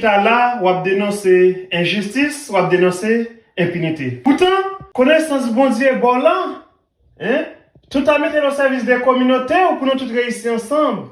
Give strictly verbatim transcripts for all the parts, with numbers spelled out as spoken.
Tala, w ap denonse enjistis, w ap denonse enpinite. Poutan, konesans Bondye ba w lan, en, tout a mete l o sèvis de kominote w pou nou tout reyisi ansanm.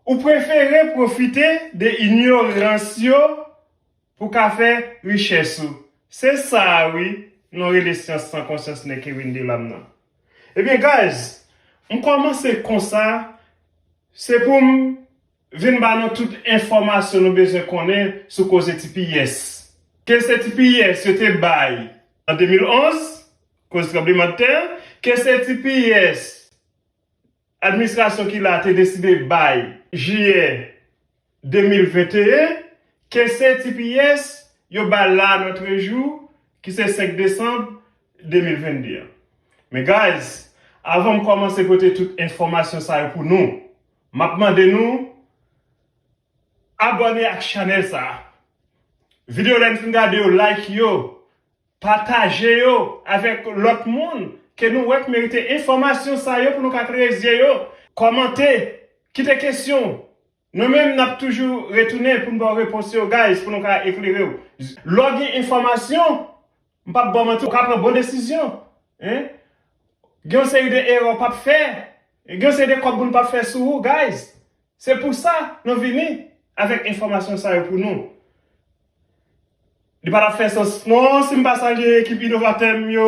Ou prefere pwofite de inyorans yo pou ka fè richès ou. Se sa a wi, nou rele syans san konsyans nèg Kevin Delam nan. Ebyen, guys, m kòmanse konsa, se pou m vin ba nou tout enfòmasyon nou bezwen konnen sou koze T P S. Ke se T P S yo te bay an de mil onz, koz tranblemanntè, ke se T P S administrasyon ki la te deside bay jiyè de mil venteyen, ke se T P S yo ba la notre jour, ki se senk desanm de mil vennde an. Men guys, avan m kòmanse pote tout enfòmasyon sa yo pou nou, m ap mande nou abòne ak chanèl sa a. Videyo lè n fin gade yo, like yo, pataje yo avèk lòt moun ke nou wè k merite enfòmasyon sa yo pou nou ka klere zye yo. Kòmante, kite kesyon. Nou menm, n ap toujou retounen pou n ba w repons yo, guys, pou nou ka eklere w. Lè w gen enfòmasyon, m p ap ba w manti, ou ka pran bon desizyon. En? Gen yon seri de erè w p ap fè. Gen yon seri de kòb moun p ap fè sou ou, guys. Se pou sa nou vini avèk enfòmasyon sa yo pou nou. Li pa t ap fè sans non si m pa salye ekip inovatè m yo,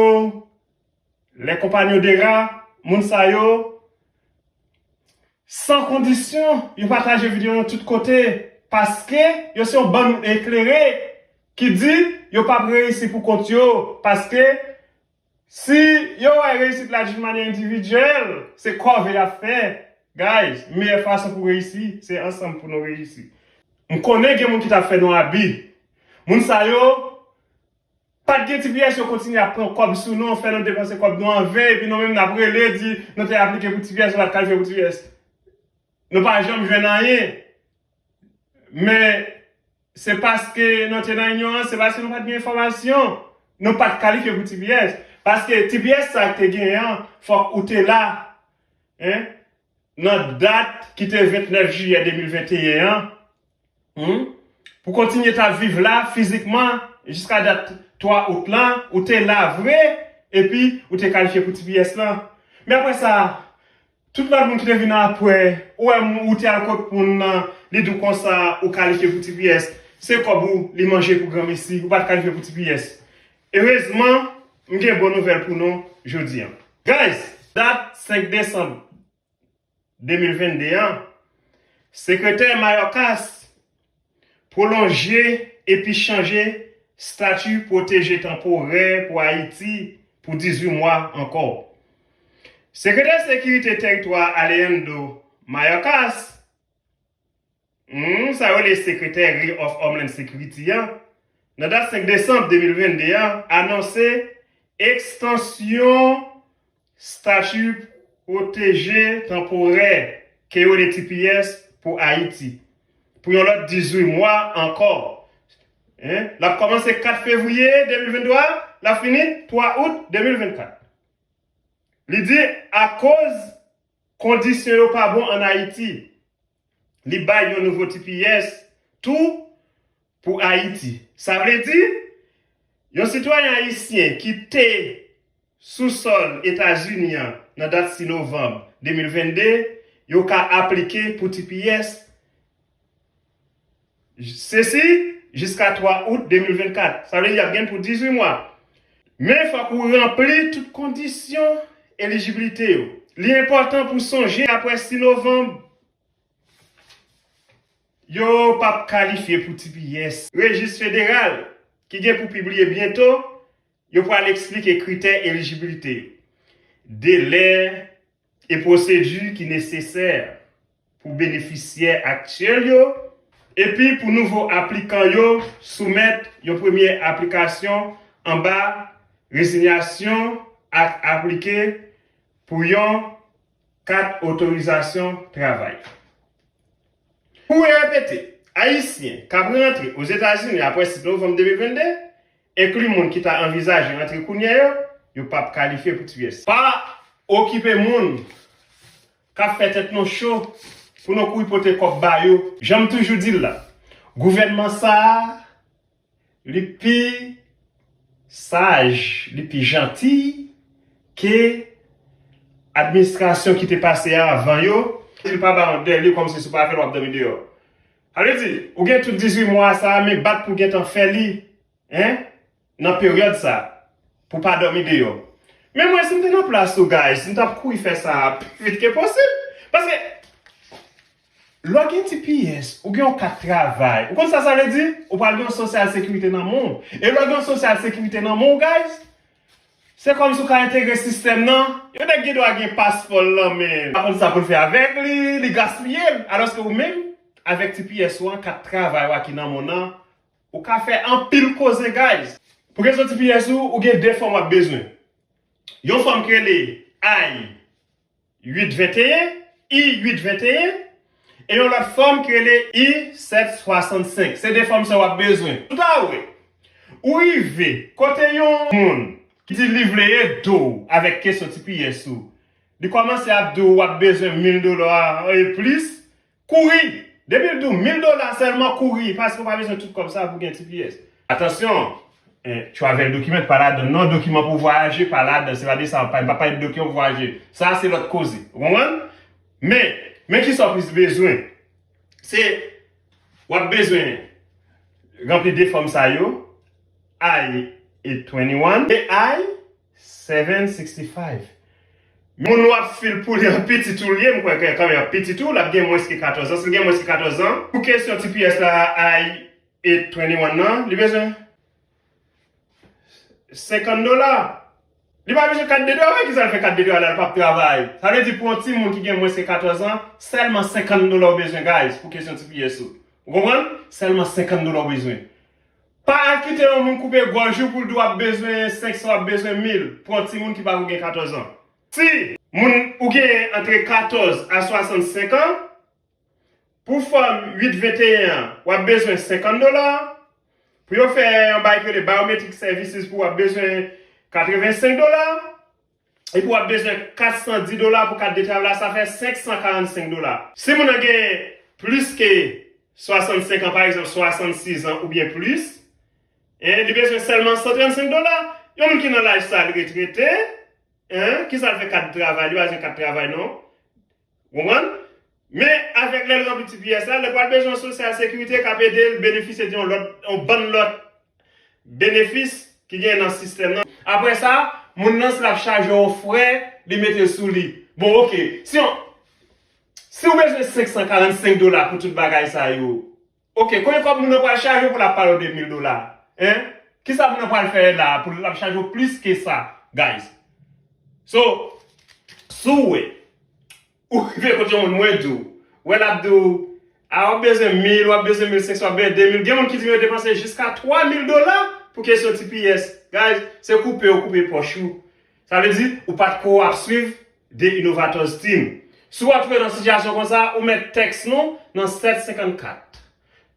les compagnons de ra, moun sa yo, san kondisyon, yo pataje videyo yo tout kote, paske yo se yon bann moun eklere ki di yo p ap reyisi pou kont yo, paske si yo wè reyisit la d'une manière individuelle, se kòve y ap fè. Guys, meyè fason pou reyisi, se ansanm pou nou reyisi. M konnen gen moun ki t ap fè nou abi. Moun sa yo, pa t gen T P S, yo kontinye ap pran kòb sou nou, fè nou depanse kòb nou an ven, epi nou menm n ap rele, di nou te aplike pou T P S, nou pa t kalifye pou T P S. Nou pa janm jwenn anyen. Men, se paske nou te nan inyorans, se paske nou pa t gen enfòmasyon. Nou pa t kalifye pou T P S. Paske T P S sa k te genyen an, fòk ou te la. En? Nan dat ki te ventnèf jiyè de mil venteyen an, hmm, pou kontinye t ap viv la fizikman jiska dat twa out lan, ou te la vre, epi ou te kalifye pou T P S lan. Men apre sa, tout lòt moun ki te vin apre, ou wè moun, ou te al kot moun nan, li di w konsa, ou kalifye pou T P S, se kòb ou li manje pou granmesi, ou pa t kalifye pou T P S. Erezman, m gen bon nouvèl pou nou jodi an. Guys, dat senk desanm de mil vennde an, sekretè Mayorkas pwolonje epi chanje stati pwoteje tanporè pou Ayiti pou dizuit mwa ankò. Sekretè Sekirite Tèritwa Alejandro Mayorkas, hmm, sa yo rele Secretary of Homeland Security an, nan dat senk desanm de mil vennde an, anonse ekstansyon stati pwoteje tanporè ke yo rele T P S pou Ayiti pou yon lòt dizuit mwa ankò. En? L ap kòmanse kat fevriye de mil venntwa, l ap fini twa out de mil vennkat. Li di, akoz kondisyon yo pa bon ann Ayiti, li bay yon nouvo T P S tou pou Ayiti. Sa vle di, yon sitwayen ayisyen ki te sou sòl Etazini an nan dat sis novanm de mil vennde, yo ka aplike pou T P S, sesi jiska twa out de mil vennkat. Sa vle di y ap gen pou dizuit mwa. Men fòk ou ranpli tout kondisyon elijiblite yo. Li enpòtan pou sonje apre sis novanm, yo p ap kalifye pou T P S. Rejis federal, ki gen pou pibliye byento, yo pral eksplike kritè elijiblite yo, delè e pwosedi ki nesesè pou benefisyè aktyèl yo, epi pou nouvo aplikan yo soumèt yon premye aplikasyon anba rezinyasyon ak aplike pou yon kat otorizasyon travay. Pou repete, Ayisyen k ap rantre Ozetazini apre sis novanm de mil vennde, enkli moun ki ta anvizaje rantre kounye a yo, yo p ap kalifye pou T P S. Pa okipe moun k ap fè tèt nou cho pou nou kouri pote kòb ba yo. Jan m toujou di l la, Gouvènman sa a, li pi saj, li pi janti ke administrasyon ki te pase a avan yo. Li pa ba yon dèle kòmsi si w pa fè l w ap dòmi deyò. Sa vle di, ou gen tout dizuit mwa sa a, men bat pou w gentan fè li, en, nan peryòd sa a, pou w pa dòmi deyò. Men mwen, si m te nan plas ou, guys, m t ap kouri fè sa a pi vit ke posib. Paske lè w gen T P S, ou gen yon kat travay. Ou konn sa sa vle di? Ou pral gen yon sosyal sekirite nan men w. E lè w gen yon sosyal sekirite nan men w, guys, se kòmsi w ka entegre sistèm nan. Yon nèg gen dwa gen paspò l nan men l. Pa konn sa pou l fè avèk li, li gaspiye l. Alòske ou menm, avèk T P S ou an, kat travay ou a ki nan men w nan, ou ka fè anpil koze, guys. Pou kesyon T P S ou, ou gen de fòm w ap bezwen. Yon fòm ki rele I uit venteyen, I uit venteyen, e yon lòt fòm ki rele I sèt swasannsenk. Se de fòm sa w ap bezwen. Tout a wè, ou rive kote yon moun ki di li vle ede w avèk kesyon T P S ou. Li kòmanse ap di w w ap bezwen mil dola e plis, kouri! Depi l di w mil dola sèlman, kouri, paske w pa bezwen tout kòb sa pou gen T P S. Atansyon, eh, travel document pa ladan, non, dokiman pou vwayaje pa ladan, se pa de sa, pa, pa, pa de dokiman pou vwayaje. Sa, se lòt koze. Ou konprann? Men, men kisa w plis bezwen? Se, w ap bezwen ranpli de fòm sa yo, I eight twenty-one e I seven sixty-five. Moun w ap fil pou li an pitit ou l ye, m kwè ke kanmenm an pitit ou, l ap gen mwens ke katòz an. Si l gen mwens ke katòz an, pou kesyon T P S la, I eight twenty-one nan, li bezwen senkant dola. Li pa bezwen kat de travay, kisa l fè kat de travay la, l p ap travay. Sa vle di pou yon timoun ki gen mwens ke katòz an, sèlman senkant dola w bezwen, guys, pou kesyon T P S ou. Ou konprann? Sèlman senkant dola w bezwen. Pa al kite yon moun koupe gòj ou pou l di w ap bezwen senk san, w ap bezwen mil pou yon timoun ki pako gen katòz an. Si moun ou gen antre katòz a swasannsenk an, pou fòm uit venteyen an, w ap bezwen senkant dola. Pou yo fè yon bagay ki rele biometric services pou w ap bezwen katrevensenk dola. Epi w ap bezwen kat san di dola pou kat de travay la, sa fè senk san karannsenk dola. Si moun nan gen plis ke swasannsenk an, pa egzanp, swasannsis an oubyen plis, en, li bezwen sèlman san trannsenk dola. Yon moun ki nan laj sa, li retrete, en, kisa l fè kat travay? Li pa bezwen kat travay, non. Ou konprann? Men, avèk lè l ranpli T P S la, l pral bezwen yon sosyal sekirite k ap ede l benefisye de yon lòt, yon bann lòt benefis ki gen nan sistèm nan. Apre sa, moun nan, si l ap chaje yon frè, li mete l sou li. Bon, oke, si yon, si w bezwen senk san karannsenk dola pou tout bagay sa yo, oke, konbyen kòb moun nan pral chaje pou l ap pale w de mil dola? En? Kisa moun nan pral fè la pou l ap chaje w plis ke sa, guys? So, si w wè, ou rive kote yon moun, mwen di w, wè l ap di w, a, w ap bezwen mil, w ap bezwen mil senk san, w ap bezwen de mil. Gen moun ki di yo depanse jiska twa mil dola pou kesyon T P S. Guys, se koupe yo koupe pòch ou. Sa vle di, ou pa t ko ap swiv The Innovators Team. Si w ap twouve nan sitiyasyon konsa, ou mèt tèks nou nan sèt senkannkat,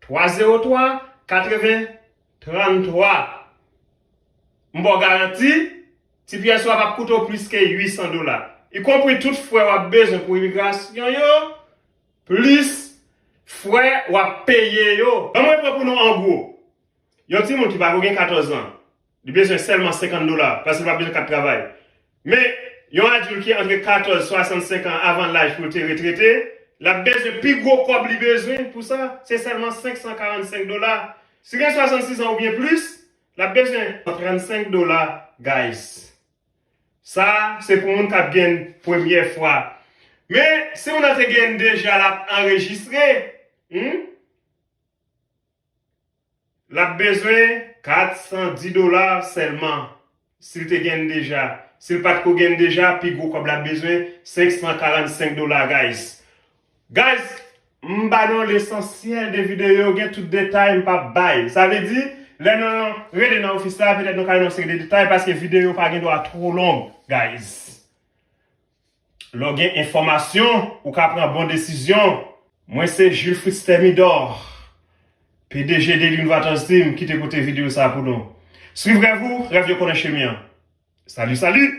twa zewo twa, katreven, tranntwa. M ba w garanti, T P S ou a p ap koute w plis ke uit san dola. Ikonpri tout frè w ap bezwen pou imigrasyon yo, plis frè w ap peye yo. Ban mwen pran pou nou an gwo. Yon timoun ki pako gen katòz an, li bezwen sèlman senkant dola, paske li pa bezwen kat travay. Men, yon adilt ki antre katòz, swasannsenk an avan laj pou l te retrete, l ap bezwen pi gwo kòb li bezwen pou sa, se sèlman senk san karannsenk dola. Si gen swasannsis an oubyen plis, l ap bezwen trannsenk dola, guys. Sa, se pou moun k ap gen premyè fwa. Men, si moun nan te gen deja, l ap anrejistre, hmm? L ap bezwen kat san di dola sèlman. Si l te gen deja. Si l pa t ko gen deja, pi gwo kòb l ap bezwen, senk san karannsenk dola, guys. Guys, m ba nou lesansyèl de videyo, gen tout detay m p ap bay. Sa vle di, lè nou rele nan ofis la, petèt nou ka jwenn yon seri de detay, paske videyo pa gen dwa twò long, guys. Lè w gen enfòmasyon, ou ka pran bon desizyon. Mwen se Jules Fritz Thermidor, P D G de Innovators Team, ki te pote videyo sa pou nou. Swiv rèv ou, rèv yo konnen chemen an. Salut, salut!